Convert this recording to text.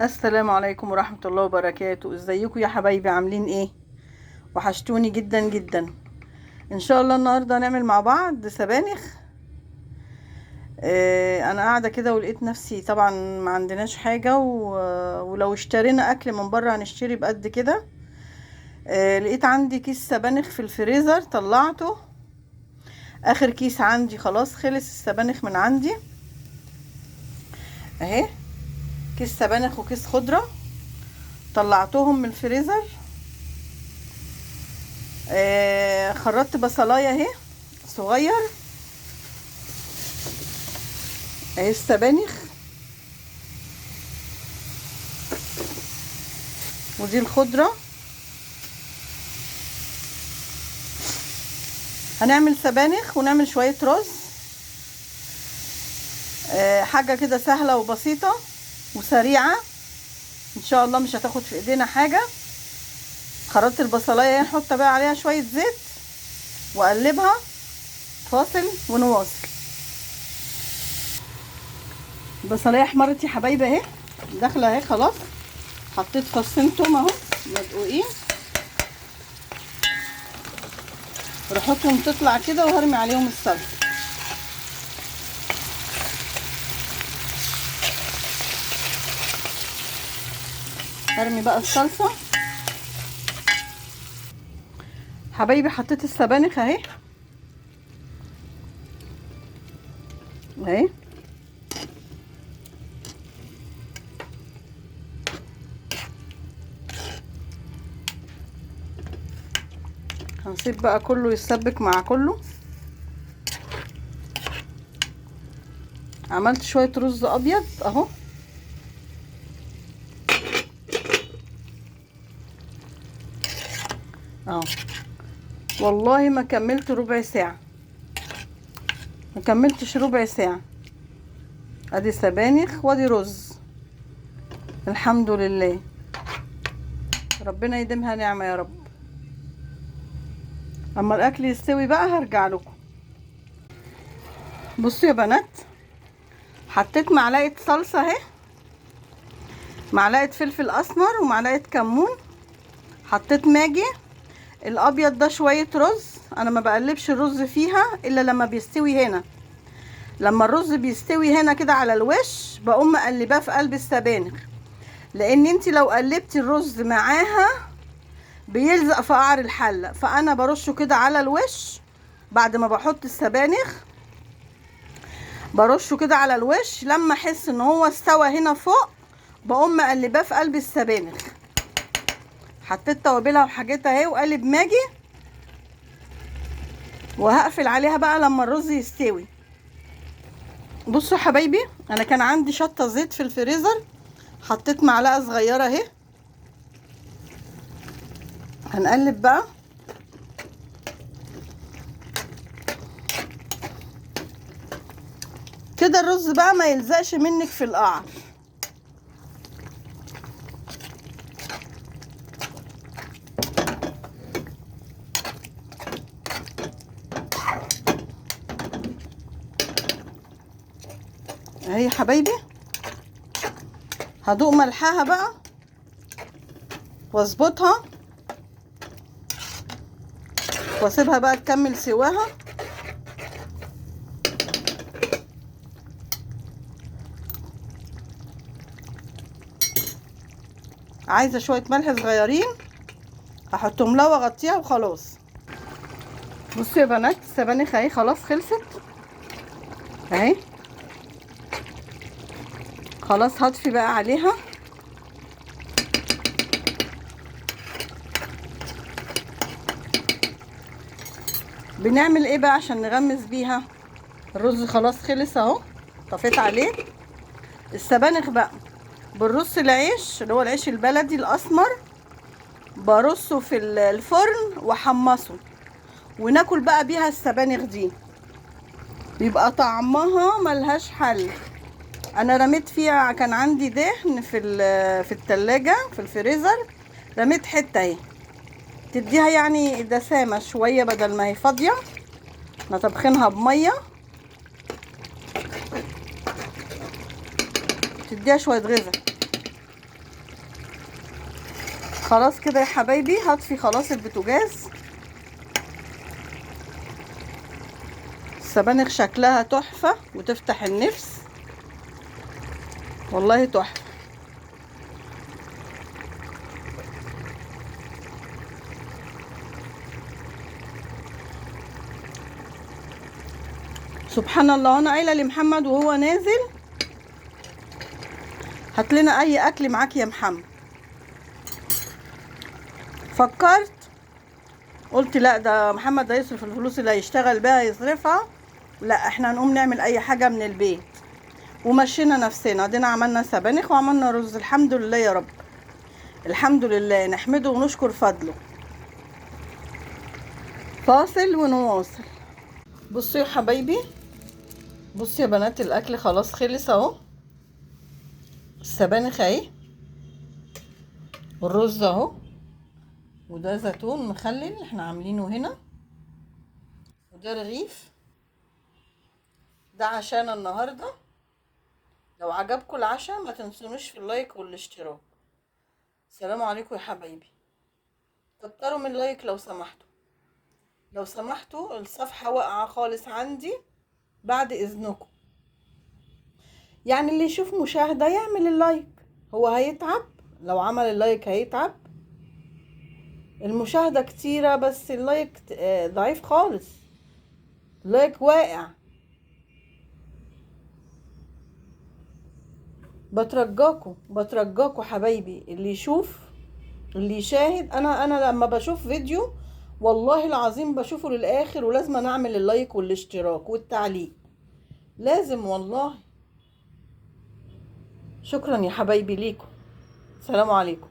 السلام عليكم ورحمة الله وبركاته. ازيكم يا حبايبي؟ عاملين ايه؟ وحشتوني جدا جدا. ان شاء الله النهاردة هنعمل مع بعض سبانخ. انا قاعدة كده ولقيت نفسي، طبعا ما عندناش حاجة، ولو اشترينا اكل من بره هنشتري بقد كده. لقيت عندي كيس سبانخ في الفريزر، طلعته، اخر كيس عندي، خلاص خلص السبانخ من عندي اهي. كيس سبانخ وكيس خضرة طلعتهم من الفريزر. خرطت بصلايه اهي صغير اهي السبانخ، ودي الخضرة. هنعمل سبانخ ونعمل شوية رز، حاجة كده سهلة وبسيطة وسريعة ان شاء الله، مش هتاخد في ايدينا حاجة. خرطت البصلايه نحط بقى عليها شوية زيت واقلبها. فاصل ونواصل. البصلايه احمرت يا حبايبي اهي، داخله اهي خلاص. حطيت فصين توم اهو مدقوقين، ريحتهم تطلع كده، وهرمي عليهم الصلصه. هرمي بقى الصلصه حبايبي. حطيت السبانخ اهي اهي، هنسيب بقى كله يتسبك مع كله. عملت شوية رز ابيض اهو، اهو. والله ما كملت ربع ساعة، ما كملتش ربع ساعة. ادي سبانخ وادي رز، الحمد لله، ربنا يديمها نعمة يا رب. اما الاكل يستوي بقى هرجع لكم. بصوا يا بنات، حطيت معلقة صلصة اهي، معلقة فلفل اسمر ومعلقة كمون، حطيت ماجي الابيض ده، شوية رز. انا ما بقلبش الرز فيها الا لما بيستوي هنا، لما الرز بيستوي هنا كده على الوش بقوم مقلباه في قلب السبانخ، لان انت لو قلبتي الرز معاها بيلزق في قعر الحلة. فانا برشه كده على الوش بعد ما بحط السبانخ، برشه كده على الوش. لما احس ان هو استوى هنا فوق بقوم مقلباه في قلب السبانخ. حطيت توابلها وحاجتها اهي، وقالب ماجي، وهقفل عليها بقى لما الرز يستوي. بصوا حبايبي، انا كان عندي شطه زيت في الفريزر، حطيت معلقه صغيرة اهي. هنقلب بقى. كده الرز بقى ما يلزقش منك في القعر. اهي يا حبايبي، هدوق ملحها بقى واظبطها واسيبها بقى تكمل سواها. عايزه شوية ملح صغيرين هحطهم لها واغطيها وخلاص. بصوا يا بنات، السبانخ اهي خلاص خلصت اهي، خلاص هطفي بقى عليها. بنعمل ايه بقى عشان نغمس بيها الرز؟ خلاص خلص اهو، طفيت عليه. السبانخ بقى بنرص العيش اللي هو العيش البلدي الاسمر، برصه في الفرن واحمصه، وناكل بقى بيها السبانخ دي، بيبقى طعمها ملهاش حل. انا رميت فيها، كان عندي دهن في التلاجة في الفريزر، رميت حتة اهي تديها يعني دسامة شوية بدل ما هي فاضية. احنا طبخينها بمية، تديها شوية غذاء. خلاص كده يا حبايبي هطفي خلاص البوتاجاز. السبانخ شكلها تحفة وتفتح النفس، والله تحفة. سبحان الله. انا قايله لمحمد وهو نازل هات لنا اي اكل معاك يا محمد، فكرت قلت لا ده محمد ده يصرف الفلوس اللي هيشتغل بيها يصرفها، لا احنا هنقوم نعمل اي حاجة من البيت. ومشينا نفسنا، ادينا عملنا سبانخ وعملنا رز، الحمد لله يا رب، الحمد لله، نحمده ونشكر فضله. فاصل ونواصل. بصوا يا حبايبي، بصوا يا بنات، الاكل خلاص خلص اهو، السبانخ اهي والرز اهو، وده زيتون مخلل احنا عاملينه هنا، وده رغيف، ده عشان النهارده. لو عجبكم العشاء ما تنسونوش في ال like والاشتراك. السلام عليكم يا حبايبي، كتروا من ال like لو سمحتوا، لو سمحتوا الصفحة واقعة خالص عندي بعد اذنكم. يعني اللي يشوف مشاهدة يعمل ال like، هو هيتعب لو عمل ال like هيتعب. المشاهدة كتيرة بس ال like ضعيف خالص، ال like واقع. بترجاكوا بترجاكوا حبايبي، اللي يشوف اللي يشاهد، انا لما بشوف فيديو والله العظيم بشوفه للاخر، ولازم اعمل ال like والاشتراك والتعليق، لازم والله. شكرا يا حبايبي ليكم، سلام عليكم.